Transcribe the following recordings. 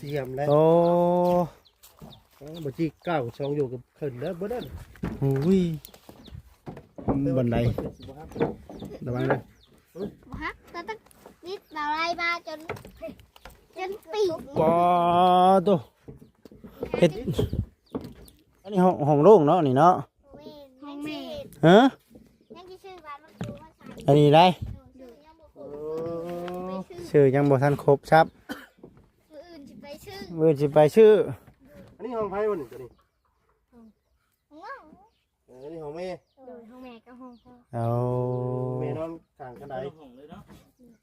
ສຽມແລ້ວ ໂອ້ ເອີ ບໍ່ຈິກກ້າວສອງໂຍກກໍຂຶ້ນແລ້ວບໍ່ນັ້ນ ໂອ້ຍ ບັນໄດ ລະວັງເດີ ບໍ່ຮັກ ແຕ່ຕັ້ງນິດເອົາໄລ່ມາຈົນ ຈົນປີກ ປາໂຕ ເຮັດ ອັນນີ້ຫ້ອງ ຫ້ອງໂລ່ງເນາະ ນີ້ເນາະ ຫ້ອງແມ່ ຮະ ຍັງຊິຊື້ບ້ານມັນຢູ່ມາໃສ່ ອັນນີ້ໄດ ໂດຍ ຍັງບໍ່ຄົບ ເອີ ໄປຊື້ ຊື້ຍັງບໍ່ທັນຄົບຊ້ຳ ມື້ອື່ນຊິໄປຊື້ ມື້ອື່ນຊິໄປຊື້ ອັນນີ້ຫ້ອງໃຜບໍ່ນີ້ ຕົວນີ້? ຫ້ອງນ້ອງ ເອີ ອັນນີ້ຫ້ອງແມ່ ໂດຍ ຫ້ອງແມ່ກັບຫ້ອງພໍ່ ເອົາ ແມ່ນອນຂ້າງຄັນໃດ?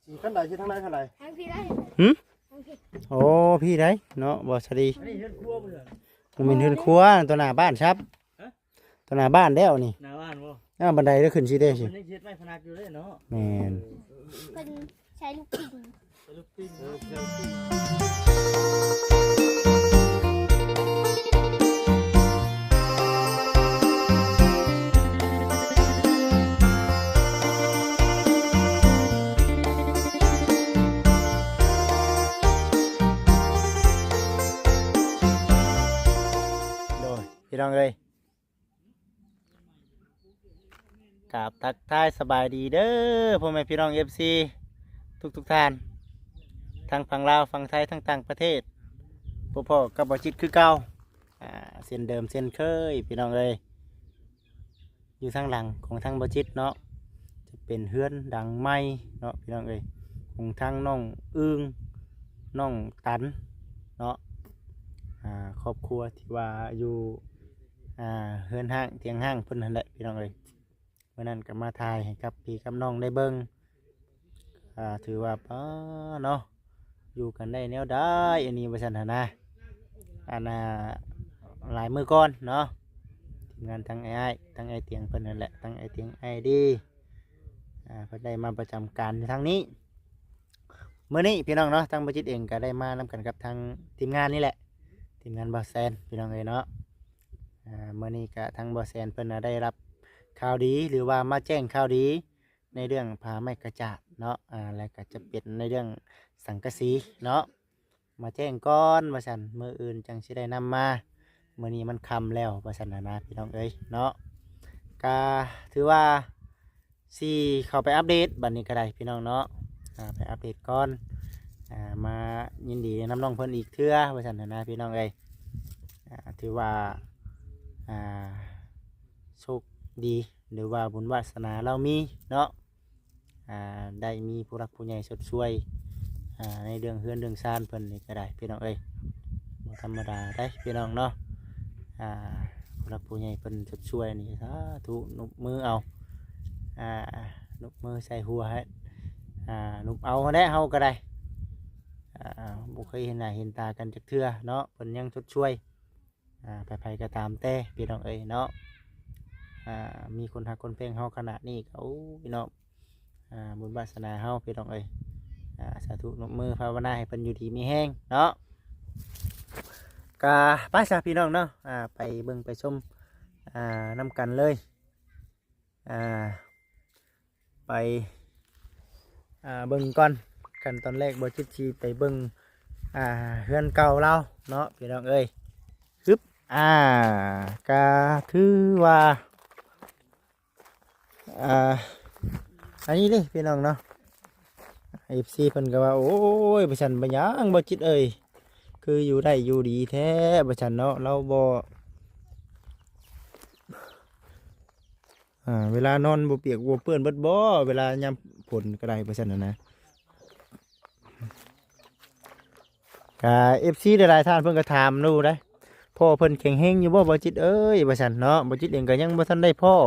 ສີ່ຄັນໃດ ຊິທາງໃດຄັນໃດ? ທາງພີ້ໄດ ຫຶ? ທາງພີ້ ໂອ້ ພີ້ໄດເນາະ ບໍ່ສະດີ ອັນນີ້ເຮືອນຄົວບໍ່? ບໍ່ແມ່ນເຮືອນຄົວ ຕົວໜ້າບ້ານຊັບ ຮະ? ຕົວໜ້າບ້ານແລ້ວນີ້ ໜ້າບ້ານບໍ່? ອ້າວ ບັນໄດໄດ້ຂຶ້ນຊິເດ້ຊິ ເພິ່ນຍັງເຮັດໄມ້ພະນັກຢູ່ເດ້ເນາະ ແມ່ນ ເພິ່ນ ໃຊ້ລູກປິງ ໃຊ້ລູກປິງ ເອີ ໃຊ້ລູກປິງ ໂດຍ ພີ່ນ້ອງເອີຍ ກາບທັກທາຍສະບາຍດີເດີ ພໍ່ແມ່ພີ່ນ້ອງເອັຟຊີທຸກໆທ່ານ ທັງຝັ່ງລາວ ຝັ່ງໄທ ທັງຕ່າງປະເທດ ພົບພໍ້ກັບບ່າວຈິດຄືເກົ່າ ອ່າ ເຊັ່ນເດີມເຊັ່ນເຄີຍ ພີ່ນ້ອງເອີຍ ຢູ່ທາງຫຼັງຂອງທາງບ່າວຈິດເນາະ ຈະເປັນເຮືອນຫຼັງໃໝ່ເນາະ ພີ່ນ້ອງເອີຍ ຂອງທາງນ້ອງອຶ່ງ ນ້ອງຕັນເນາະ ອ່າ ຄອບຄົວທີ່ວ່າຢູ່ ອ່າ ເຮືອນຮ້າງ ຕຽງຮ້າງເພິ່ນຫັ້ນແຫຼະ ພີ່ນ້ອງເອີຍ ມື້ນັ້ນກໍມາຖ່າຍໃຫ້ກັບພີ່ກັບນ້ອງໄດ້ເບິ່ງ ອ່າ ຖືວ່າ ປ້າ ເນາະ ຢູ່ກັນໄດ້ແນວໃດອັນນີ້ ວ່າຊັ້ນຫັ້ນນະ ອັນນ່າ ຫຼາຍມື້ກ່ອນເນາະ ທີມງານທັງອ້າຍ ທັງອ້າຍຕຽງເພິ່ນນັ້ນແຫຼະ ທັງອ້າຍຕຽງ ອ້າຍດີ ອ່າ ເພິ່ນໄດ້ມາປະຈຳການຢູ່ທາງນີ້ ມື້ນີ້ພີ່ນ້ອງເນາະ ທາງບ່າວຈິດເອງກໍໄດ້ມານຳກັນກັບທາງທີມງານນີ້ແຫຼະ ທີມງານບ່າວແຊນ ພີ່ນ້ອງເອີຍເນາະ ອ່າ ມື້ນີ້ກໍທາງບ່າວແຊນເພິ່ນນະໄດ້ຮັບຂ່າວດີ ຫຼືວ່າມາແຈ້ງຂ່າວດີໃນເລື່ອງຜ້າໄມ້ກະຈາດເນາະ ອ່າ ແລະກໍຈະເປັນໃນເລື່ອງສັງກະສີເນາະ ມາແຈ້ງກ່ອນວ່າຊັ້ນ ມື້ອື່ນຈັ່ງຊິໄດ້ນຳມາ ມື້ນີ້ມັນຄ່ຳແລ້ວວ່າຊັ້ນນະ ພີ່ນ້ອງເອີຍເນາະ ກະຖືວ່າຊິເຂົ້າໄປອັບເດດບັດນີ້ກໍໄດ້ພີ່ນ້ອງເນາະ ອ່າ ໄປອັບເດດກ່ອນ ອ່າ ມາຍິນດີນຳນ້ອງເພິ່ນອີກເທື່ອວ່າຊັ້ນນະ ພີ່ນ້ອງເອີຍ ອ່າ ຖືວ່າ ອ່າ ໂຊກດີ ຫຼືວ່າບຸນວາສະໜາລາວມີເນາະ ອ່າ ໄດ້ມີຜູ້ຫຼັກຜູ້ໃຫຍ່ຊົດຊ່ວຍ ອ່າ ໃນເລື່ອງເຮືອນເລື່ອງຊານເພິ່ນນີ້ກໍໄດ້ ພີ່ນ້ອງເອີຍ ບໍ່ທຳມະດາເດ້ພີ່ນ້ອງເນາະ ອ່າ ຜູ້ຫຼັກຜູ້ໃຫຍ່ເພິ່ນຊົດຊ່ວຍນີ້ ສາທຸ ນົບມືເອົາ ອ່າ ນົບມືໃສ່ຫົວໃຫ້ ອ່າ ນົບເອົາຫັ້ນແຫຼະ ເຮົາກໍໄດ້ ອ່າ ບໍ່ເຄີຍເຫັນໜ້າເຫັນຕາກັນຈັກເທື່ອເນາະ ເພິ່ນຍັງຊົດຊ່ວຍ ອ່າ ໃຜໆກໍຕາມແຕ່ພີ່ນ້ອງເອີຍເນາະ ອ່າ ມີຄົນຮັກຄົນແພງເຮົາຂະໜາດນີ້ກໍ ໂອ້ຍເນາະ ອ່າ ບຸນວາສະໜາເຮົາພີ່ນ້ອງເອີຍ ອ່າ ສາທຸ ນົບມືພາວະນາໃຫ້ເພິ່ນຢູ່ດີມີແຮງເນາະ ກະໄປຊະພີ່ນ້ອງເນາະ ອ່າ ໄປເບິ່ງໄປຊົມ ອ່າ ນຳກັນເລີຍ ອ່າ ໄປ ອ່າ ເບິ່ງກ່ອນ ຂັ້ນຕອນແລກບ່າວຈິດຊິໄປເບິ່ງ ອ່າ ເຮືອນເກົ່າລາວເນາະ ພີ່ນ້ອງເອີຍ ຮຶບ ອ່າ ກະຖືວ່າ ອ່າ ອັນນີ້ເດ້ພີ່ນ້ອງເນາະ ເອັຟຊີເພິ່ນກໍວ່າ ໂອ້ຍ ວ່າຊັ້ນ ເປັນຫຍັງບ່າວຈິດເອີຍ ຄືຢູ່ໄດ້ຢູ່ດີແທ້ ວ່າຊັ້ນເນາະ ລາວບໍ່ ອ່າ ເວລານອນບໍ່ປຽກບໍ່ເປື້ອນເບິດບໍ່ ເວລາຍາມຝົນກໍໄດ້ ວ່າຊັ້ນນະ ກະເອັຟຊີຫຼາຍໆທ່ານເພິ່ນກໍຖາມຢູ່ໄດ໋ ພໍ່ເພິ່ນແຂງແຮງຢູ່ບໍ່ບ່າວຈິດເອີຍ ວ່າຊັ້ນເນາະ ບ່າວຈິດເອງກໍຍັງບໍ່ທັນໄດ້ພໍ້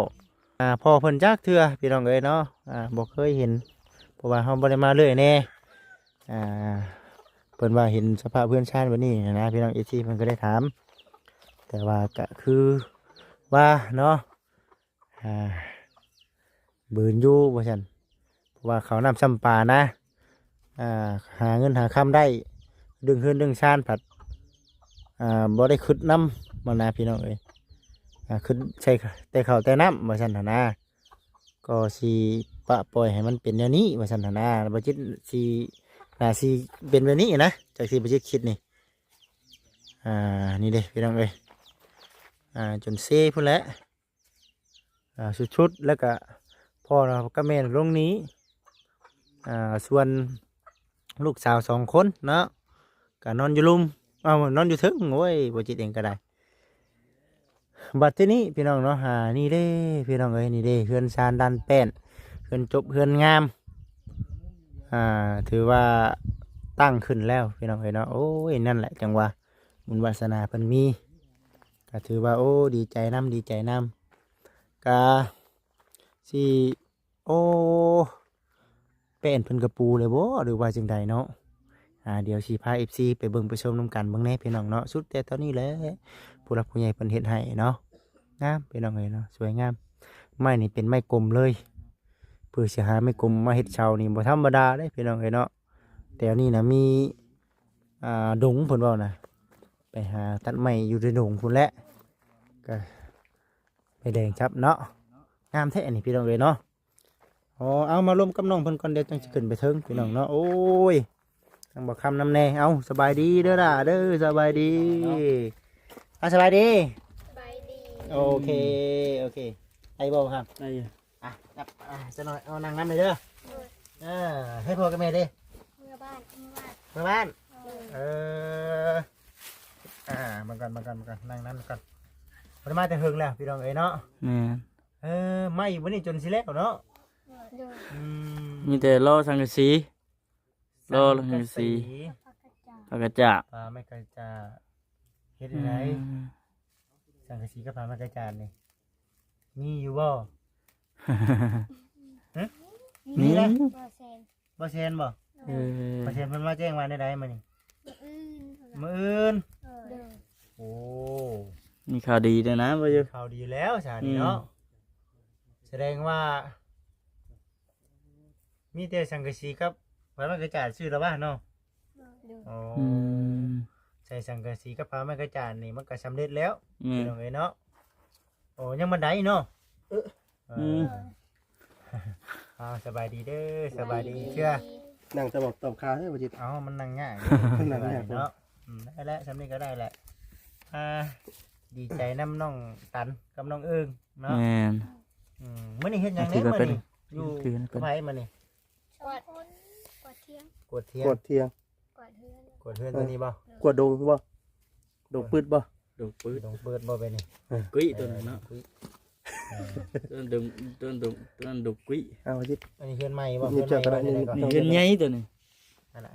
ອ່າ ພໍ່ເພິ່ນຈັກເທື່ອພີ່ນ້ອງເອີຍເນາະ ອ່າ ບໍ່ເຄີຍເຫັນ ເພາະວ່າເຮົາບໍ່ໄດ້ມາເລື້ອຍແດ່ ອ່າ ເພິ່ນວ່າເຫັນສະພາບເຮືອນຊານແບບນີ້ນະ ພີ່ນ້ອງເອັຟຊີເພິ່ນກໍໄດ້ຖາມ ແຕ່ວ່າກະຄືວ່າເນາະ ອ່າ ບືນຢູ່ວ່າຊັ້ນ ເພາະວ່າເຂົ້ານ້ຳຊ້ຳປານະ ອ່າ ຫາເງິນຫາຄຳໄດ້ ດຶງເຮືອນດຶງຊານພັດ ອ່າ ບໍ່ໄດ້ຄຶດນຳມັນນະ ພີ່ນ້ອງເອີຍ ອ່າ ຄຶດໃສ່ແຕ່ເຂົ້າແຕ່ນ້ຳວ່າຊັ້ນຫັ້ນນະ ກໍຊິປະປ່ອຍໃຫ້ມັນເປັນແນວນີ້ວ່າຊັ້ນຫັ້ນນະ ບ່າວຈິດຊິ ໜ້າຊິເປັນແບບນີ້ນະ ຈາກທີ່ບ່າວຈິດຄິດນີ້ ອ່າ ນີ້ເດ້ພີ່ນ້ອງເອີຍ ອ່າ ຈົນເຊພຸ້ນແຫຼະ ອ່າ ສຸດໆ ແລ້ວກະພໍ່ກັບແມ່ລົງນີ້ ອ່າ ສ່ວນລູກສາວສອງຄົນເນາະ ກະນອນຢູ່ລຸ່ມ ເອົ້າ ນອນຢູ່ເທິງ. ໂອ້ຍ ບໍ່ຈິດເອງກໍໄດ້. ບັດທີນີ້ພີ່ນ້ອງເນາະ ອ່າ ນີ້ເດ້ພີ່ນ້ອງເອີຍ ນີ້ເດ້ ເຮືອນຊານດ້ານແປ້ນ ເຮືອນຈົບເຮືອນງາມ ອ່າ ຖືວ່າຕັ້ງຂຶ້ນແລ້ວພີ່ນ້ອງເອີຍເນາະ. ໂອ້ຍ ນັ້ນແຫຼະ ຈັ່ງວ່າບຸນວາສະໜາເພິ່ນມີ ກໍຖືວ່າ ໂອ້ ດີໃຈນຳ ດີໃຈນຳ. ກະຊິ ໂອ້ ແປ້ນເພິ່ນກະປູແລ້ວບໍ່ ຫຼືວ່າຈັ່ງໃດເນາະ? ອ່າ ດຽວຊິພາເອັຟຊີໄປເບິ່ງໄປຊົມນຳກັນເບິ່ງແດ່ພີ່ນ້ອງເນາະ. ສຸດແຕ່ເທົ່ານີ້ແຫຼະ ຜູ້ຫຼັກຜູ້ໃຫຍ່ເພິ່ນເຮັດໃຫ້ເນາະ. ງາມພີ່ນ້ອງເອີຍເນາະ ສວຍງາມ. ໄມ້ນີ້ເປັນໄມ້ກົມເລີຍ ເພື່ອຊິຫາໄມ້ກົມມາເຮັດເສົານີ້ບໍ່ທຳມະດາເດ້ພີ່ນ້ອງເອີຍເນາະ. ແຖວນີ້ນະມີ ອ່າ ດົງເພິ່ນເວົ້ານະ ໄປຫາຕັດໄມ້ຢູ່ໃນດົງພຸ້ນແຫຼະ ກະໄມ້ແດງຈັບເນາະ. ງາມແທ້ອັນນີ້ພີ່ນ້ອງເອີຍເນາະ. ອໍ ເອົາມາລົມກັບນ້ອງເພິ່ນກ່ອນ ດຽວຈັ່ງຊິຂຶ້ນໄປເທິງພີ່ນ້ອງເນາະ. ໂອ້ຍ ທາງບໍ່ຄຳນຳແດ່. ເອົາ ສະບາຍດີເດີຫຼ້າເດີ ສະບາຍດີ. ເອົາ ສະບາຍດີ ສະບາຍດີ. ໂອເຄ ໂອເຄ ໄດ້ບໍ່ຄຳ? ໄດ້ຢູ່. ອ່ະ ຈັບ ອ່ະ ສາວນ້ອຍ ເອົານັ່ງນຳເດີ. ໂດຍ. ເອີ ໃຫ້ພໍ່ກັບແມ່ເດ້ ເມືອບ້ານ ເມືອບ້ານ ເມືອບ້ານ. ໂດຍ. ເອີ ອ່າ ມາກ່ອນ ມາກ່ອນ ມາກ່ອນ ນັ່ງນຳກ່ອນ. ບໍ່ໄດ້ມາແຕ່ເຫິງແລ້ວພີ່ນ້ອງເອີຍເນາະ. ແມ່ນ. ເອີ ໄມ້ຢູ່ບໍ່ນີ້ຈົນຊິແລ້ວເນາະ. ໂດຍ. ອືມ ມີແຕ່ລໍສັງກະສີ ລໍສັງກະສີ ຝາກະຈາດ ຝາກະຈາດ ຝາໄມ້ກະຈາດ. ເຮັດຈັ່ງໃດ? ອືມ ສັງກະສີກັບຝາໄມ້ກະຈາດນີ້ ມີຢູ່ບໍ່? ຮະ? ມີ ມີແຫຼະ. ບໍ່ແຊນ ບໍ່ແຊນບໍ່? ເອີ ບໍ່ແຊນເພິ່ນມາແຈ້ງວ່າແນວໃດມື້ນີ້? ມື້ອື່ນ ມື້ອື່ນ. ໂດຍ. ໂອ້ ມີຂ່າວດີແລ້ວນະ ບໍ່ຢູ່ ມີຂ່າວດີແລ້ວຊະນີ້ເນາະ. ອືມ ສະແດງວ່າ ມີແຕ່ສັງກະສີກັບຝາໄມ້ກະຈາດ ຊື້ແລ້ວຫວາເນາະ? ໂດຍ. ອໍ ອືມ ໃສ່ສັງກະສີກັບຝາໄມ້ກະຈາດນີ້ ມັນກໍສຳເລັດແລ້ວ ແມ່ນ ພີ່ນ້ອງເອີຍເນາະ. ໂອ້ ຍັງບັນໄດເນາະ. ເອີ ເອີ ອືມ ເອົາ ສະບາຍດີເດີ ສະບາຍດີເທື່ອ. ນັ່ງຕະບອກຕອບຄາວເດີບໍ່ຈິດ. ເອົາ ມັນນັ່ງຍາກເດີ ນັ່ງຍາກເນາະ. ອືມ ໄດ້ແລ້ວ ສ່ຳນີ້ກໍໄດ້ແຫຼະ. ອ່າ ດີໃຈນຳນ້ອງຕັນກັບນ້ອງເອີງເນາະ. ແມ່ນ. ອືມ ມື້ນີ້ເຮັດຫຍັງແດ່ມື້ນີ້? ຢູ່ກັບໃຜມື້ນີ້? ກວາດ ກວາດຖຽງ ກວາດຖຽງ ກວາດຖຽງ ກວາດເຮືອນ ກວາດເຮືອນຕົວນີ້ບໍ່? ກວາດດົງບໍ່? ດົງປຶດບໍ່? ດົງປຶດ ດົງປຶດບໍ່ເປັນນີ້? ກຸ້ຍຕົວນັ້ນເນາະ ກຸ້ຍ. ເອີ ຕົວນັ້ນດົງ ຕົວນັ້ນດົງ ຕົວນັ້ນດົງກຸ້ຍ. ເອົາຈິດ ອັນນີ້ເຮືອນໃໝ່ບໍ່? ເຮືອນໃຫຍ່ຕົວນີ້ ອັນນັ້ນ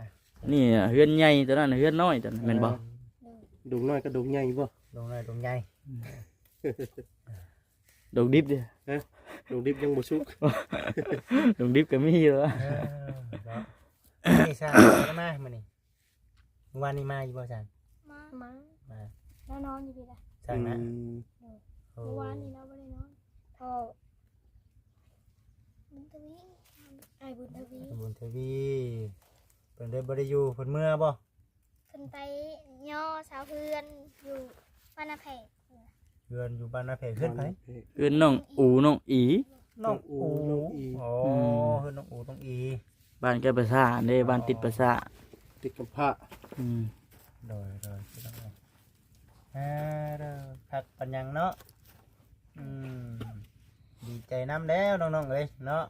ນີ້ເຮືອນໃຫຍ່ຕົວນັ້ນ ເຮືອນນ້ອຍຕົວນັ້ນ ແມ່ນບໍ່? ດົງນ້ອຍກັບດົງໃຫຍ່ບໍ່? ດົງນ້ອຍ ດົງໃຫຍ່. ອືມ ດົງດິບເດ້. ຮະ? ດົງດິບຍັງບໍ່ສຸກ ດົງດິບກໍມີຢູ່. ເອີ ເນາະ. ນີ້ຊ່າງໄດ້ມາມື້ນີ້ ມື້ວານນີ້ມາຢູ່ບໍ່ຊ່າງ? ມາ ມາ ມາ ແລ້ວນອນຢູ່ພີ້ລະ ຊ່າງນະ. ອືມ ໂດຍ. ໂອ້ ມື້ວານນີ້ລາວບໍ່ໄດ້ນອນ ເພາະບຸນທະວີ ອ້າຍບຸນທະວີ ບຸນທະວີ ເພິ່ນເລີຍບໍ່ໄດ້ຢູ່. ເພິ່ນເມືອບໍ່? ເພິ່ນໄປຍໍຊາວເຮືອນຢູ່ບ້ານນາແພກ. ເຮືອນຢູ່ບ້ານນາແພກ. ເຮືອນໃຜ? ເຮືອນນ້ອງອູ ນ້ອງອີ ນ້ອງອູ ນ້ອງອີ. ອໍ ອືມ ເຮືອນນ້ອງອູ ນ້ອງອີ ບ້ານໃກ້ປາສາດເດ້. ອໍ ບ້ານຕິດປາສາດ ຕິດກຳພ້າ. ອືມ ໂດຍ ໂດຍ ພີ່ນ້ອງເອີຍ. ອ່າ ເດີ ຄັກປານຫຍັງເນາະ. ອືມ ດີໃຈນຳແລ້ວນ້ອງໆເອີຍເນາະ.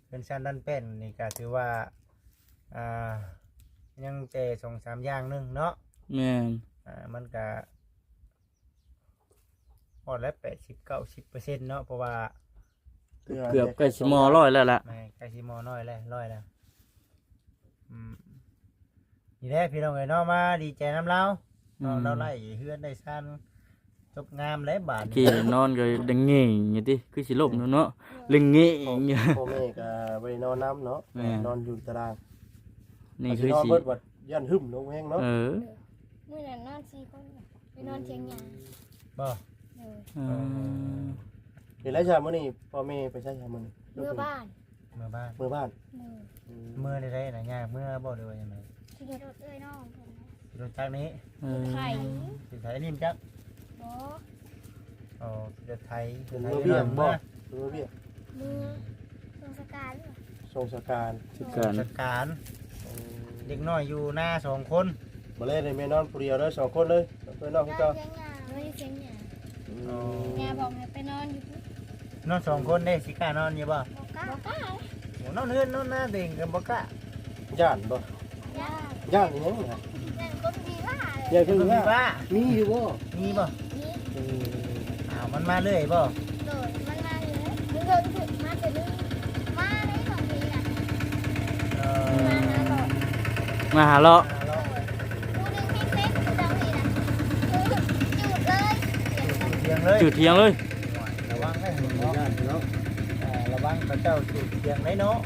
ເຮືອນຊານດ້ານແປ້ນນີ້ກໍຖືວ່າ ອ່າ ຍັງແຕ່ສອງສາມຢ່າງໜຶ່ງເນາະ. ແມ່ນ. ອ່າ ມັນກະຮອດແລ້ວ ແປດສິບ ເກົ້າສິບເປີເຊັນເນາະ ເພາະວ່າ ເກືອບໃກ້ຊິມໍຮ້ອຍແລ້ວລະ. ແມ່ນ ໃກ້ຊິມໍຮ້ອຍແລ້ວ ຮ້ອຍແລ້ວ. ອືມ ນີ້ແຫຼະພີ່ນ້ອງເອີຍເນາະ ມາດີໃຈນຳລາວເນາະ. ອືມ ລາວໄດ້ເຮືອນໄດ້ຊານ ຈົບງາມແລ້ວບາດນີ້. ກີ້ນອນກໍໄດ້ເງຍຢູ່ຕິ ຄືຊິລົ້ມຢູ່ເນາະ ເລັງເງຍຢູ່. ພໍ່ແມ່ກໍບໍ່ໄດ້ນອນນຳເນາະ. ແມ່ນ. ນອນຢູ່ຕາລາງ. ນີ້ຄືຊິນອນເບິດບັດຢ້ານຫຶ້ມລົງແຮງເນາະ. ເອີ ມື້ນັ້ນນອນສີ່ຄົນ ໄປນອນຖຽງຫຍ້າ. ບໍ່? ເອີ ເອີ ເປັນໄດຊະມື້ນີ້ ພໍ່ແມ່ໄປໃສຊະມື້ນີ້? ເມືອບ້ານ. ເມືອບ້ານ ເມືອບ້ານ. ອືມ ເມືອໄດ້ໃດນະ ຍ່າງເມືອບໍ່ ຫຼືວ່າຈັ່ງໃດ? ຂີ່ລົດເອື້ອຍນ້ອງເພິ່ນນະ. ຂີ່ລົດຈັກນີ້? ເອີ ໄຖ ໄຖນີ້ມັນຈັກ? ບໍ່. ອໍ ຂີ່ລົດໄຖ. ເປັນເມືອວຽກບໍ່? ເປັນເມືອວຽກ. ເມືອ ອືມ ສົ່ງສະການ ສົ່ງສະການ ສະການ ສະການ. ໂອ້ ເດັກນ້ອຍຢູ່ນາສອງຄົນ. ບໍ່ແລະ ແມ່ນອນຜູ້ດຽວເດີ ສອງຄົນເລີຍ. ເອີ ນອນຄືເກົ່າ ນອນຢູ່ເທິງຫຍ້າ ນອນຢູ່ເທິງຫຍ້າ ອືມ ຫຍ້າບອກໃຫ້ໄປນອນຢູ່ພຸ້ນ ນອນສອງຄົນເດ້ ຊິກ້ານອນຢູ່ບໍ່? ບໍ່ກ້າ ບໍ່ກ້າ ໂອ້ ນອນເຮືອນນອນນາຕົວເອງກໍບໍ່ກ້າ ຢ້ານບໍ່? ຢ້ານ ຢ້ານຫຍັງນະ? ຢ້ານຄົນຜີບ້າ ຢ້ານຄົນຜີບ້າ ມີຢູ່ບໍ່? ມີບໍ່? ມີ ເອີ ອ້າວ ມັນມາເລື້ອຍບໍ່? ໂດຍ ມັນມາເລື້ອຍ ເພິ່ນເພິ່ນມາເທື່ອໜຶ່ງ ມາໄດ້ສອງເທື່ອນະ ເອີ ມາຫາເລາະ ມາຫາເລາະ ມາຫາເລາະ ໂດຍ ຜູ້ໜຶ່ງແຮງເປັນ ຜູ້ດຽວນີ້ນະ ຈູດເລີຍ ຈູດຖຽງເລີຍ ຈູດຖຽງເລີຍ ໂອ້ຍ ລະວັງເດີເນາະ ເອີ ລະວັງເຂົາເຈົ້າຈູດຖຽງໄດ໋ເນາະ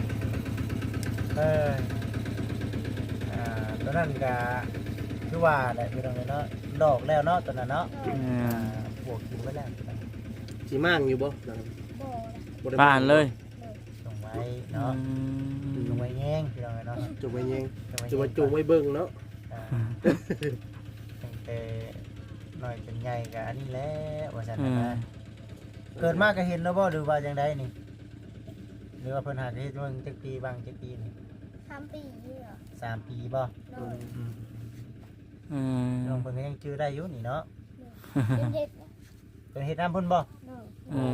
ເອີ ອ່າ ຕົວນັ້ນກະຄືວ່າແຫຼະ ພີ່ນ້ອງເອີຍເນາະ ດອກແລ້ວເນາະ ຕົວນັ້ນເນາະ ອືມ ອ່າ ປວກກິນເບິດແລ້ວ ຊິມ້າງຢູ່ບໍ່? ບໍ່ ບໍ່ໄດ້ ບ້ານເລີຍ ໂດຍ ຈົ່ງໄວ້ເນາະ ອືມ ຈົ່ງໄວ້ແຍງ ພີ່ນ້ອງເອີຍເນາະ ຈົ່ງໄວ້ແຍງ ຈົ່ງໄວ້ແຍງ ຈົງໄວ້ເບິ່ງເນາະ ອ່າ ຕັ້ງແຕ່ນ້ອຍຈົນໃຫຍ່ກະອັນນີ້ແຫຼະ ວ່າຊັ້ນນະ ເອີ ເກີດມາກະເຫັນແລ້ວບໍ່ ຫຼືວ່າຈັ່ງໃດນີ້? ຫຼືວ່າເພິ່ນຫາກະເຮັດເບິ່ງຈັກປີ ບາງຈັກປີນີ້? ສາມປີນີ້ເນາະ ສາມປີບໍ່? ໂດຍ ອືມ ອືມ ນ້ອງເພິ່ນກະຍັງຈື່ໄດ້ຢູ່ນີ້ເນາະ ໂດຍ ເພິ່ນເຮັດນະ ເພິ່ນເຮັດນຳພຸ້ນບໍ່? ໂດຍ ເອີ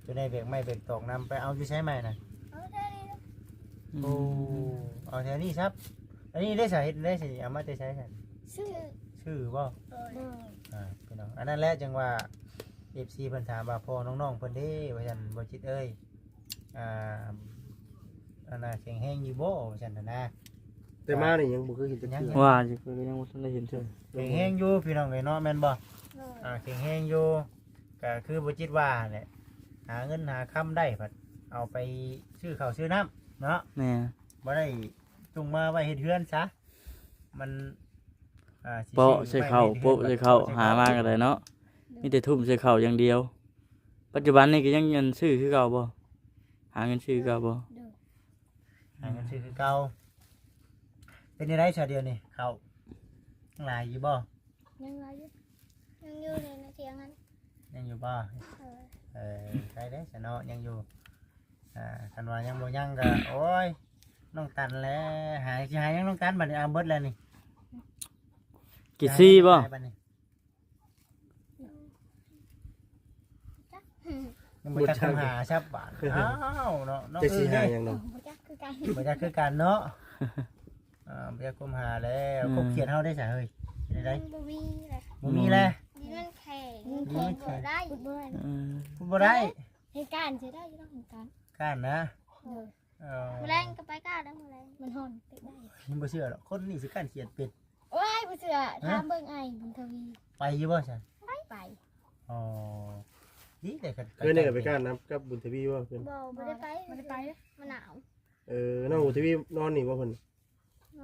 ຈະໄດ້ແບກໄມ້ແບກຕອກນຳ ໄປເອົາຢູ່ໃສໄມ້ນະ? ເອົາແຖວນີ້ ອືມ ໂອ້ ເອົາແຖວນີ້ຊັບ ອັນນີ້ໄດ້ສາເຮັດໄດ້ຊິ ເອົາມາແຕ່ໃສຊັ້ນ? ຊື້ ຊື້ບໍ່? ໂດຍ ອ່າ ພີ່ນ້ອງ ອັນນັ້ນແຫຼະ ຈັ່ງວ່າ ເອັຟຊີ ເພິ່ນຖາມວ່າພໍ່ນ້ອງໆເພິ່ນເດ້ ວ່າຊັ້ນ ບໍ່ຈິດເອີຍ ອ່າ ອັນນ່າ ແຂງແຮງຢູ່ບໍ່? ວ່າຊັ້ນນະ ແຕ່ມານີ້ຍັງບໍ່ເຄີຍເຫັນຈັກເທື່ອ ວ່າຢູ່ ຂ້ອຍກະຍັງບໍ່ທັນໄດ້ເຫັນເທື່ອ ແຂງແຮງຢູ່ ພີ່ນ້ອງເອີຍເນາະ ແມ່ນບໍ່? ໂດຍ ອ່າ ແຂງແຮງຢູ່ ກະຄືບໍ່ຈິດວ່າແຫຼະ ຫາເງິນຫາຄຳໄດ້ພັດເອົາໄປຊື້ເຂົ້າຊື້ນ້ຳເນາະ ແມ່ນ ບໍ່ໄດ້ຈົ່ງມາໄວ້ເຮັດເຮືອນຊະ ມັນ ອ່າ ຊິເປາະໃສ່ເຂົ້າ ໂປະໃສ່ເຂົ້າ ຫາມາກະໄດ້ເນາະ ໂດຍ ມີແຕ່ທຸ່ມໃສ່ເຂົ້າຢ່າງດຽວ ປັດຈຸບັນນີ້ກະຍັງ ຍັງຊື້ຄືເກົ່າບໍ່? ຫາເງິນຊື້ຄືເກົ່າບໍ່? ໂດຍ ຫາເງິນຊື້ຄືເກົ່າ ເປັນຈັ່ງໃດຊະດຽວນີ້ ເຂົ້າຍັງຫຼາຍຢູ່ບໍ່? ຍັງຫຼາຍຢູ່ ຍັງຢູ່ໃນ ໃນຖຽງຫັ້ນ ຍັງຢູ່ບໍ່? ເອີ ເອີ ໄດ້ເດ້ຊະເນາະ ຍັງຢູ່ ອ່າ ຄັນວ່າຍັງບໍ່ຍັງກະ ໂອ້ຍ ນ້ອງຕັນແຫຼະ ຫາ ຊິຫາຫຍັງນ້ອງຕັນບັດນີ້ ເອົາເບິດແລ້ວນີ້ ກີ່ຊີບໍ່? ບັດນີ້ ຍັງບໍ່ຈັກຄວາມຫາຊັບບາດ ອ້າວເນາະ ນ້ອງ ຈັກຊິຫາຫຍັງເນາະ ບໍ່ຈັກຄືກັນ ບໍ່ຈັກຄືກັນເນາະ ອ່າ ບໍ່ຢາກຄວບຫາແລ້ວ ອືມ ກົບຂຽດເຮົາໄດ້ສະເຮີ້ຍ ເປັນໃດ? ບໍ່ມີແຫຼະ ບໍ່ມີແລ້ວ ດິນມັນແຂງ ດິນມັນແຂງ ຂຸດບໍ່ໄດ້ ອືມ ຂຸດບໍ່ໄດ້ ເຮັດກ້ານຊິໄດ້ຢູ່ດອກ ເຮັດກ້ານ ກ້ານນະ ໂດຍ ເອີ ມື້ແລງກໍໄປກ້ານແລ້ວ ມື້ແລງ ມັນຮ້ອນ ເຮັດໄດ້ ຍັງບໍ່ເຊື່ອດອກ ຄົນນີ້ຊິກ້ານຂຽດເປັນ ໂອ້ຍ ບໍ່ເຊື່ອ ຮະ? ຖາມເບິ່ງອ້າຍບຸນທະວີ ໄປຢູ່ບໍ່ຊັ້ນ? ໄປ ໄປ ອໍ ດີແຫຼະ ຄັນ ເພິ່ນໄດ້ໄປກ້ານນຳກັບບຸນທະວີບໍ່? ບໍ່ ບໍ່ໄດ້ໄປ ບໍ່ໄດ້ໄປ ມັນໜາວ ເອີ ນ້ອງບຸນທະວີນອນນີ້ບໍ່ເພິ່ນ?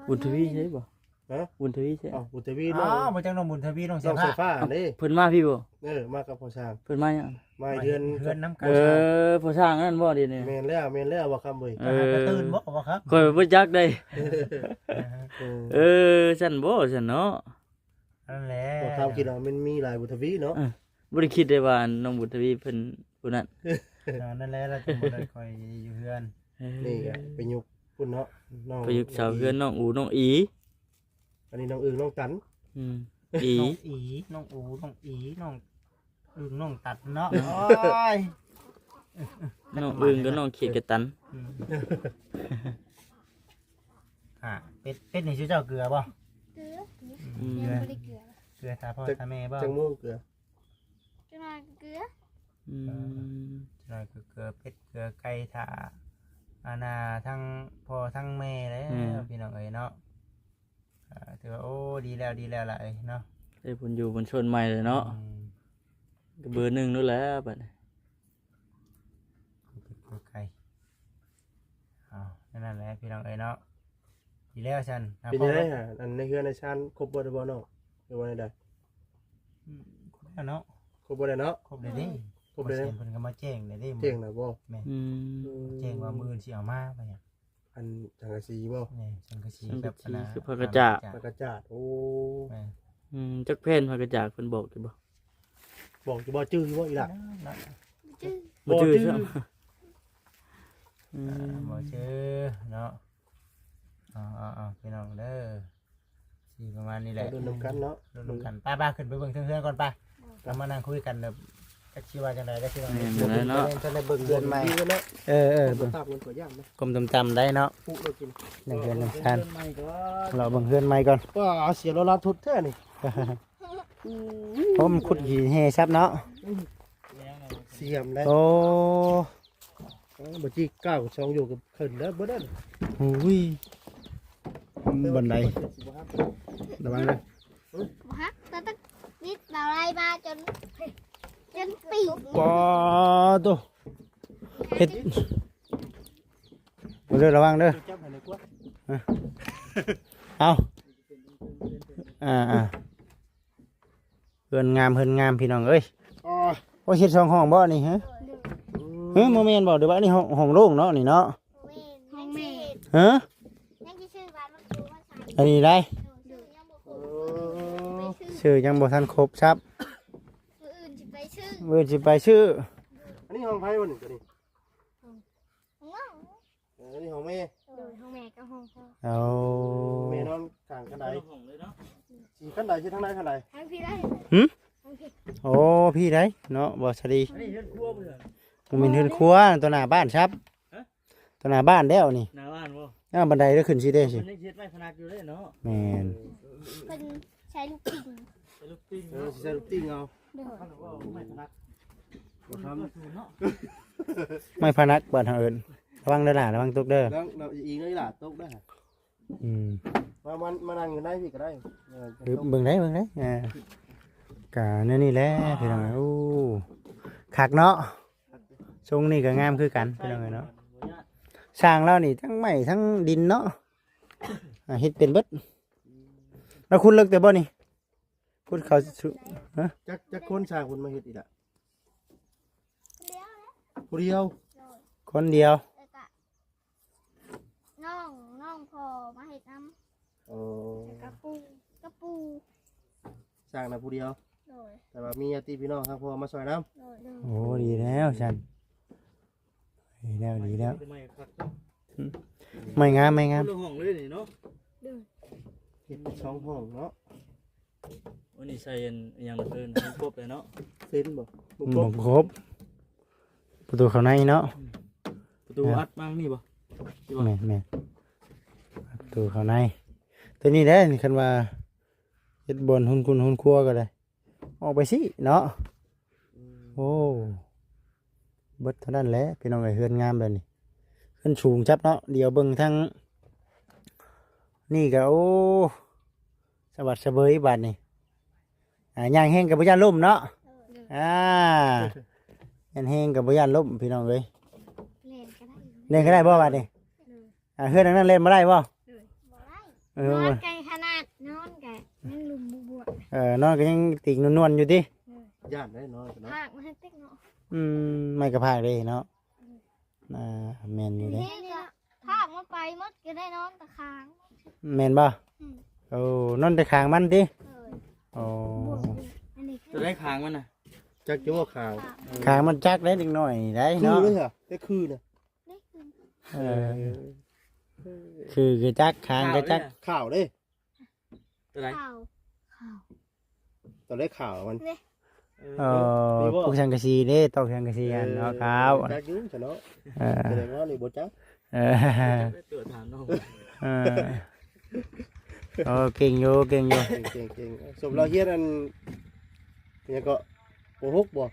ບຸນທະວີໃຊ່ບໍ່? ຮະ? ບຸນທະວີໃຊ່ ອ້າວ ບຸນທະວີ ອ້າວ ນ້ອງ ບໍ່ຈັກນ້ອງບຸນທະວີ ນ້ອງສາຍຟ້າ ນ້ອງສາຍຟ້າເດ້ ເພິ່ນມາພີ້ບໍ່? ເອີ ມາກັບພໍ່ຊ່າງ ເພິ່ນມາຫຍັງ? ມາເຮືອນ ເຮືອນນຳກັນ ເອີ ພໍ່ຊ່າງນັ້ນບໍ່ດຽວນີ້? ແມ່ນແລ້ວ ແມ່ນແລ້ວ ບໍ່ຄຳເອີຍ ເອີ ກະຕື່ນບໍ່ ບໍ່ຄຳ ຂ້ອຍບໍ່ຈັກເດ້ ເອີ ເອີ ຊັ້ນບໍ່ຊັ້ນເນາະ ນັ້ນແຫຼະ ບໍ່ຄຳຄິດວ່າມັນມີຫຼາຍບຸນທະວີເນາະ ເອີ ບໍ່ໄດ້ຄິດເດ້ວ່ານ້ອງບຸນທະວີເພິ່ນຜູ້ນັ້ນ ນັ້ນແຫຼະ ລາວຈຶ່ງບໍ່ໄດ້ຄ່ອຍຢູ່ເຮືອນ ເອີ ນີ້ກະໄປຍຸກພຸ້ນເນາະ ນ້ອງ ໄປຍຸກເສົາເຮືອນນ້ອງອູ ນ້ອງອີ ອັນນີ້ນ້ອງອຶ່ງ ນ້ອງຕັນ ອືມ ອີ ນ້ອງອີ ນ້ອງອູ ນ້ອງອີ ນ້ອງອຶ່ງ ນ້ອງຕັນເນາະ ໂອ້ຍ ນ້ອງອຶ່ງກັບນ້ອງຂຽດກະຕັນ ອືມ ອ່າ ເປັດ ເປັດນີ້ຊື່ເຈົ້າເກືອບໍ່? ເກືອ ອືມ ຍັງບໍ່ໄດ້ເກືອ ເກືອຖ້າພໍ່ຖ້າແມ່ບໍ່? ຈັກໂມງເກືອ? ຈັກໜ້ອຍກໍເກືອ ອືມ ເອີ ຈັກໜ້ອຍກໍເກືອເປັດເກືອໄກ່ຖ້າ ອັນນ່າ ທັງພໍ່ທັງແມ່ແລ້ວ ແມ່ນ ພີ່ນ້ອງເອີຍເນາະ ກໍຖືວ່າ ໂອ້ ດີແລ້ວ ດີແລ້ວລະເອີຍເນາະ ໄດ້ບຸນຢູ່ບຸນຊົນໃໝ່ເລີຍເນາະ ອືມ ກໍເບີໜຶ່ງໂລດແຫຼະບັດນີ້ ເປັດເກືອໄກ່ ເອົາ ນັ້ນແຫຼະ ພີ່ນ້ອງເອີຍເນາະ ດີແລ້ວຊັ້ນ ເປັນຈັ່ງໃດຫາ ອັນໃນເຮືອນໃນຊານຄົບເບິດແລ້ວບໍ່ນ້ອງ ຫຼືວ່າແນວໃດ? ອືມ ຄົບແລ້ວເນາະ ຄົບເບິດແລ້ວເນາະ ຄົບແລ້ວເດ້ ຄົບແລ້ວ ເພິ່ນກໍມາແຈ້ງແລ້ວເດ້ ແຈ້ງແລ້ວບໍ່? ແມ່ນ ອືມ ແຈ້ງວ່າມື້ອື່ນຊິເອົາມາວ່າຫຍັງ ອັນສັງກະສີບໍ່? ແມ່ນ ສັງກະສີ ສັງກະສີກັບອັນນ່າ ກັບຜ້າກະຈາດ ຜ້າກະຈາດ ໂອ້ ແມ່ນ ອືມ ຈັກແຜ່ນຜ້າກະຈາດເພິ່ນບອກຢູ່ບໍ່? ບອກຢູ່ບໍ່? ຈື່ຢູ່ບໍ່ອີ່ຫຼະ? ບໍ່ຈື່ ບໍ່ຈື່ ບໍ່ຈື່ຊ້ຳ ອືມ ອ່າ ບໍ່ຈື່ເນາະ ເອົາໆໆ ພີ່ນ້ອງເດີ ທີ່ປະມານນີ້ແຫຼະ ລຸ້ນນຳກັນເນາະ ລຸ້ນນຳກັນ. ໄປໆ ຂຶ້ນໄປເບິ່ງເທິງເຮືອນກ່ອນໄປ ເຮົາມານັ່ງຄຸຍກັນເດີ ຈັກຊິວ່າຈັ່ງໃດ ຈັກຊິວ່າ ແມ່ນແລ້ວເນາະ ເພິ່ນໄດ້ເບິ່ງເຮືອນໃໝ່ ເອີໆ ເບິ່ງ ກ້ມຕ່ຳໆ ໄດ້ເນາະ ປຸໂລດກິນ ນັ່ງເຮືອນນັ່ງຊານ ເລາະເບິ່ງເຮືອນໃໝ່ກ່ອນ. ວ້າ ເສຍໂລລາທຸດແທ້ນີ້ ໂອ້ ມັນຂຸດຂີ້ແຮ່ຊັບເນາະ ສຽມແລ້ວ ໂອ້ ເອີ ບໍ່ຈິກກ້າວສອງຢູ່ກັບຂຶ້ນເດີ ບໍ່ໄດ້ ໂອ້ຍ ບັນໄດ ລະວັງເດີ ບໍ່ຮັກ ແຕ່ຕັ້ງນິດລະໄລມາຈົນ ຈົນປີກ ປາໂຕ ເຮັດ ເດີ ລະວັງເດີ ຈັບໃຫ້ໜ່ອຍກວ່າ ເອົາ ອ່າໆ ເຮືອນງາມ ເຮືອນງາມ ພີ່ນ້ອງເອີຍ. ໂອ້ຍ ເຮັດສອງຫ້ອງບໍ່ນີ້ ຮະ? ຮະ ບໍ່ແມ່ນບໍ່? ຫຼືວ່າອັນນີ້ຫ້ອງ ຫ້ອງໂລ່ງເນາະນີ້ເນາະ? ຫ້ອງແມ່ ຮະ? ຍັງຊິຊື້ບານປະຕູມາໃສ່ ອັນນີ້ໄດ໋ ໂດຍ ຍັງບໍ່ຄົບ ຊື້ຍັງບໍ່ທັນຄົບຊັບ ມື້ອື່ນຊິໄປຊື້ ມື້ອື່ນຊິໄປຊື້. ອັນນີ້ຫ້ອງໃຜບໍ່ນີ້ ຕົວນີ້? ເອີ ອັນນີ້ຫ້ອງແມ່ ໂດຍ ຫ້ອງແມ່ກັບຫ້ອງພໍ່ ໂອ້ ແມ່ນອນຂ້າງຄັນໄດ ຄົນລະຫ້ອງເລີຍເນາະ ຊິຄັນໃດ ຊິທາງໃດ ຄັນໃດ ທາງພີ້ໄດ໋ ຫື? ທາງພີ້ ໂອ້ ພີ້ໄດ໋ເນາະ ບໍ່ສະດີ ອັນນີ້ເຮືອນຄົວບໍ່? ບໍ່ແມ່ນເຮືອນຄົວ ຕົວໜ້າບ້ານຊັບ ຮະ? ຕົວໜ້າບ້ານແລ້ວນີ້ ໜ້າບ້ານບໍ່? ອ້າວ ບັນໄດເດີ ຂຶ້ນຊິເດ້ ເພິ່ນຍັງເຮັດໄມ້ພະນັກຢູ່ເດ້ເນາະ ແມ່ນ ເພິ່ນໃຊ້ລູກຕິ່ງ ໃຊ້ລູກຕິ່ງ ເອີ ຊິໃຊ້ລູກຕິ່ງເອົາ ໂດຍ ຄັນວ່າໄມ້ພະນັກ ບໍ່ທຳ ໄມ້ພະນັກ ບ້ານເຮົາເອີ້ນ ລະວັງເດີຫຼ້າ ລະວັງຕົກເດີ ລະວັງອີງເດີຫຼ້າ ຕົກເດີ ອືມ ມາ ມາ ມານັ່ງຢູ່ໃນພີ້ກໍໄດ້ ເອີ ເບິ່ງໄດ້ ເບິ່ງໄດ້ ອ່າ ກະແນວນີ້ແຫຼະ ພີ່ນ້ອງ ໂອ້ ຄັກເນາະ ຊົງນີ້ກໍງາມຄືກັນ ພີ່ນ້ອງເອີຍເນາະ ຊ່າງລາວນີ້ທັງໄມ້ທັງດິນເນາະ ອ່າ ເຮັດເປັນເບິດ ລາວຂຸດເລິກແຕ່ບໍ່ນີ້? ຂຸດເຂົ້າສູ່ ຮະ? ຈັກ ຈັກຄົນຊ່າງເພິ່ນມາເຮັດອີກລະ? ຜູ້ດຽວ ຜູ້ດຽວ ໂດຍ ຄົນດຽວ ແລ້ວກະນ້ອງ ນ້ອງພໍ່ມາເຮັດນຳ ໂອ້ ແລ້ວກະປູ່ ກະປູ່ ຊ່າງນະຜູ້ດຽວ ໂດຍ ແຕ່ວ່າມີຍາດຕິພີ່ນ້ອງທາງພໍ່ມາຊ່ອຍນຳ ໂດຍ ໂອ້ ດີແລ້ວຊັ້ນ ດີແລ້ວ ດີແລ້ວ ໄມ້ຄັກເນາະ ໄມ້ງາມ ໄມ້ງາມ ຄົນລະຫ້ອງເລີຍນີ້ເນາະ ໂດຍ ເຮັດເປັນສອງຫ້ອງເນາະ ໂອ້ ນີ້ໃສ່ອັນ ອີຫຍັງເອີ້ນ ຄົບເລີຍເນາະ ເຊັນບໍ່ ບໍ່ຄົບ ບໍ່ຄົບ ປະຕູເຂົ້າໃນເນາະ ອືມ ປະຕູອັດມານີ້ບໍ່ ແມ່ນໆ ປະຕູເຂົ້າໃນ ໂຕນີ້ແຫຼະ ຄັນວ່າເຮັດບ່ອນຮຸນຄຸນຮຸນຄົວກໍໄດ້ ອອກໄປຊີ້ເນາະ ອືມ ໂອ້ ເບິດເທົ່ານັ້ນແຫຼະ ພີ່ນ້ອງເອີຍ ເຮືອນງາມແບບນີ້ ເຮືອນສູງຈັບເນາະ ດຽວເບິ່ງທາງນີ້ກໍ ໂອ້ ສະບັດສະເບີຍບາດນີ້ ອ່າ ຍ່າງແຮງກໍບໍ່ຢ້ານລົ້ມເນາະ ໂດຍ ອ່າ ຍ່າງແຮງກໍບໍ່ຢ້ານລົ້ມ ພີ່ນ້ອງເອີຍ ແລ່ນກໍໄດ້ ແລ່ນກໍໄດ້ບໍ່ບາດນີ້? ໂດຍ ອ່າ ເຮືອນຫຼັງນັ້ນແລ່ນບໍ່ໄດ້ບໍ່? ໂດຍ ບໍ່ໄດ້ ເອີ ນອນໄກຂະໜາດ ນອນກະຍັງລຸ່ມບົວ ເອີ ນອນກໍຍັງຕີກນວນໆຢູ່ຕິ? ໂດຍ ຢ້ານໄດ໋ນອນກໍເນາະ ພາກມັນຕິກເນາະ ອືມ ໄມ້ກະພາກເດ້ເນາະ ອືມ ອ່າ ແມ່ນຢູ່ເດ້ ພາກມັນໄປໝົດກໍໄດ້ນອນຕະຄາງ ແມ່ນບໍ່? ອືມ ໂອ້ ນອນແຕ່ຄາງມັນຕິ? ໂດຍ ໂອ້ ອັນນີ້ຄື ຕົວໃດຄາງມັນນະ? ຈັກຢູ່ວ່າຄາງ ຄາງມັນຈັກໄດ້ເດັກນ້ອຍນີ້ໄດ້ເນາະ ຄືເລີຍຫະ ແຕ່ຄືນະ ເອີ ຄືກະຈັກ ຄາງກະຈັກ ຂາວເດ້ ຕົວໃດ? ຂາວ ຂາວ ຕົວໃດຂາວມັນ? ເອີ ເອີ ປູກສັງກະສີເດ້ ຕອກສັງກະສີຫັ້ນເນາະ ເອີ ຂາວ ຈັກຢູ່ຊັ້ນເນາະ ເອີ ສະແດງວ່ານີ້ບໍ່ຈັກ ເອີ ຕົວຖາມນ້ອງ ເອີ ໂອ້ ເກັ່ງຢູ່ ເກັ່ງຢູ່ ເກັ່ງ ເກັ່ງ ເກັ່ງ ສົມລາວຮຽນອັນ ຫຍັງເກາະ ປໍຫົກບໍ່?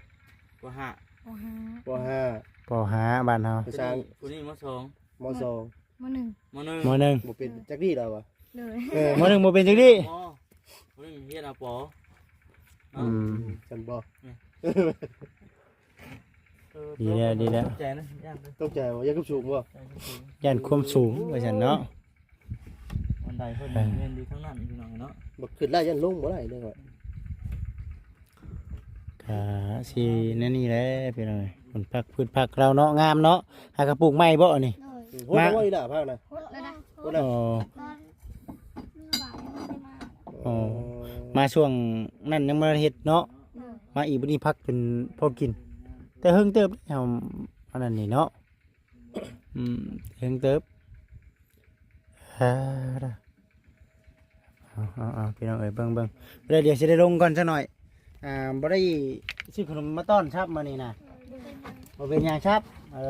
ປໍຫ້າ ປໍຫ້າ ປໍຫ້າ ປໍຫ້າ ບ້ານເຮົາ ຜູ້ນີ້ ຜູ້ນີ້ມໍສອງ ມໍສອງ ມໍໜຶ່ງ ມໍໜຶ່ງ ມໍໜຶ່ງ ບໍ່ເປັນຈັກດີ້ລາວວ່າ ໂດຍ ເອີ ມໍໜຶ່ງບໍ່ເປັນຈັກດີ້ ມໍ ມໍໜຶ່ງຮຽນເອົາປໍ ອືມ ຊັ້ນບໍ່? ເອີ ດີແລ້ວ ດີແລ້ວ ຕົກໃຈນະ ຢ້ານເດີ ຕົກໃຈບໍ່? ຢ້ານຄວາມສູງບໍ່? ຢ້ານຄວາມສູງ ຢ້ານຄວາມສູງວ່າຊັ້ນເນາະ ບັນໄດເພິ່ນ ເອີ ແມ່ນຢູ່ທາງນັ້ນພີ່ນ້ອງເນາະ ບໍ່ຂຶ້ນໄດ້ ຢ້ານລົງບໍ່ໄດ້ເດ້ ກະຊິແນວນີ້ແຫຼະພີ່ນ້ອງເອີຍ ເພິ່ນພັກ ພືດຜັກລາວເນາະ ງາມເນາະ ຫາກະປູກໃໝ່ບໍ່ອັນນີ້? ໂດຍ ໂອ້ ມາ ໂອ້ຍ ລະພັກນະ ໂອ້ຍ ລະນະ ໂອ້ຍ ລະ ອໍ ຕອນ ອໍ ມາຊ່ວງນັ້ນຍັງບໍ່ໄດ້ເຮັດເນາະ ໂດຍ ມາອີກບັດນີ້ພັກຈົນພໍກິນ ແຕ່ເຫິງເຕີບເຮົາ ອັນນັ້ນນີ້ເນາະ ອືມ ເຫິງເຕີບ ອ່າ ເອົາໆໆ ພີ່ນ້ອງເອີຍ ເບິ່ງໆ ແລ້ວດຽວຊິໄດ້ລົງກ່ອນຈັກໜ້ອຍ. ອ່າ ບໍ່ໄດ້ຊື້ຂະໜົມມາຕ້ອນຊັບມື້ນີ້ນະ. ບໍ່ເປັນຫຍັງຊັບ. ເອີ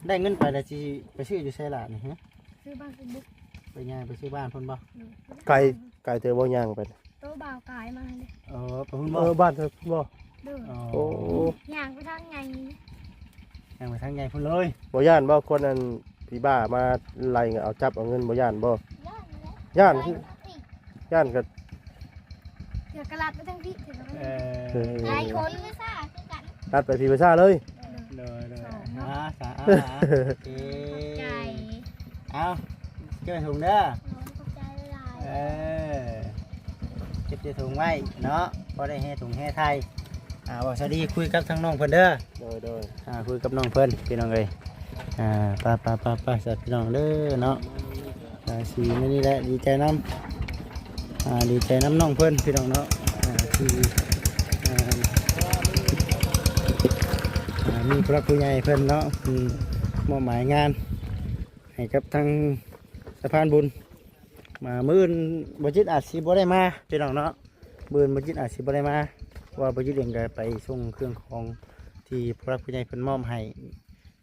ໄດ້ເງິນໄປແລ້ວຊິໄປຊື້ຢູ່ໃສລະນີ້? ຮະ ຊື້ບ້ານກຸກບຸກ. ໄປຍ່າງໄປຊື້ບ້ານພຸ້ນບໍ່? ໂດຍ. ໄກ ໄກເຕີບບໍ່ຍ່າງໄປ? ໂຕບ່າວກາຍມາເດ້. ເອີ ໄປພຸ້ນບໍ່? ເອີ ບ້ານເພິ່ນບໍ່? ໂດຍ. ອໍ ໂອ້ ຍ່າງໄປທາງໃຫຍ່. ຍ່າງໄປທາງໃຫຍ່ພຸ້ນເລີຍ. ບໍ່ຢ້ານບໍ່ ຄົນອັນຜີບ້າມາໄລ່ເອົາຈັບເອົາເງິນ ບໍ່ຢ້ານບໍ່? ຢ້ານແຫຼະ. ຢ້ານ ໄປທາງພີ້ ຢ້ານກໍ ເທື່ອກໍລັດໄປທາງພີ້ ເທື່ອກໍໄປທາງພີ້. ເອີ ເອີ ຫຼາຍຄົນ ພາສາຄືກັນ ລັດໄປຜີພາສາເລີຍ. ໂດຍ ໂດຍ ໂດຍ. ສອງເນາະ ອ່າ ສາ ອ່າ ໂອເຄ ຂອບໃຈ. ເອົາ ເກັບໃສ່ຖົງເດີ. ໂດຍ ຂອບໃຈຫຼາຍໆ. ເອີ ເກັບໃສ່ຖົງໄວ້ເນາະ ພໍໄດ້ແຫ່ຖົງແຫ່ໄຖ່. ອ່າ ເວົ້າສະດີ ຄຸຍກັບທາງນ້ອງເພິ່ນເດີ. ໂດຍ ໂດຍ. ອ່າ ຄຸຍກັບນ້ອງເພິ່ນ ພີ່ນ້ອງເອີຍ. ອ່າ ໄປໆໆໆ ສາ ພີ່ນ້ອງເດີເນາະ. ອ່າ ຊິມື້ນີ້ແຫຼະ ດີໃຈນຳ ອ່າ ດີໃຈນຳນ້ອງເພິ່ນ ພີ່ນ້ອງເນາະ. ອ່າ ທີ່ ອ່າ ອ່າ ມີຜູ້ຫຼັກຜູ້ໃຫຍ່ເພິ່ນເນາະ ເພິ່ນມອບໝາຍງານໃຫ້ກັບທາງສະພານບຸນ. ມາ ມື້ອື່ນບໍ່ຈິດອາດຊິບໍ່ໄດ້ມາ ພີ່ນ້ອງເນາະ. ມື້ອື່ນບໍ່ຈິດອາດຊິບໍ່ໄດ້ມາ ເພາະວ່າບໍ່ຈິດເອງກໍໄປສົ່ງເຄື່ອງຂອງທີ່ຜູ້ຫຼັກຜູ້ໃຫຍ່ເພິ່ນມອບໃຫ້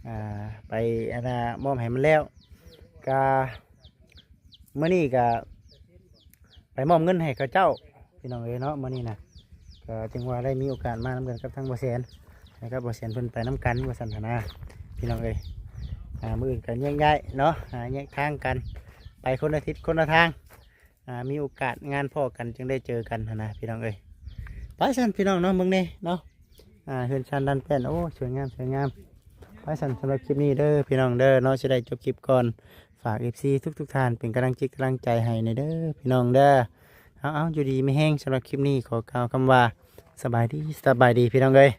ອ່າ ໄປ ອັນນ່າ ມອບໃຫ້ມັນແລ້ວ. ກະມື້ນີ້ກະໄປມອບເງິນໃຫ້ເຂົາເຈົ້າ ພີ່ນ້ອງເອີຍເນາະ. ມື້ນີ້ນະ ກໍຈຶ່ງວ່າໄດ້ມີໂອກາດມານຳກັນກັບທາງບໍ່ແສນ ແລ້ວກໍບໍ່ແສນເພິ່ນໄປນຳກັນວ່າຊັ້ນຫັ້ນນະ ພີ່ນ້ອງເອີຍ. ອ່າ ມື້ອື່ນກໍແຍກຍ້າຍເນາະ ອ່າ ແຍກທາງກັນ ໄປຄົນລະທິດຄົນລະທາງ. ອ່າ ມີໂອກາດງານພໍ້ກັນຈຶ່ງໄດ້ເຈີກັນຫັ້ນນະ ພີ່ນ້ອງເອີຍ. ໄປຊັ້ນ ພີ່ນ້ອງເນາະ ເບິ່ງແດ່ເນາະ ອ່າ ເຮືອນຊານດ້ານແປ້ນ ໂອ້ ສວຍງາມ ສວຍງາມ. ໄປຊັ້ນ ສຳລັບຄລິບນີ້ເດີ ພີ່ນ້ອງເດີເນາະ ຊິໄດ້ຈົບຄລິບກ່ອນ. ຝາກເອັຟຊີທຸກໆທ່ານເປັນກຳລັງຈິດກຳລັງໃຈໃຫ້ແດ່ເດີ ພີ່ນ້ອງເດີ. ເອົາໆ ຢູ່ດີມີແຮງ. ສຳລັບຄລິບນີ້ຂໍກ່າວຄຳວ່າ ສະບາຍດີ ສະບາຍດີ ພີ່ນ້ອງເອີຍ.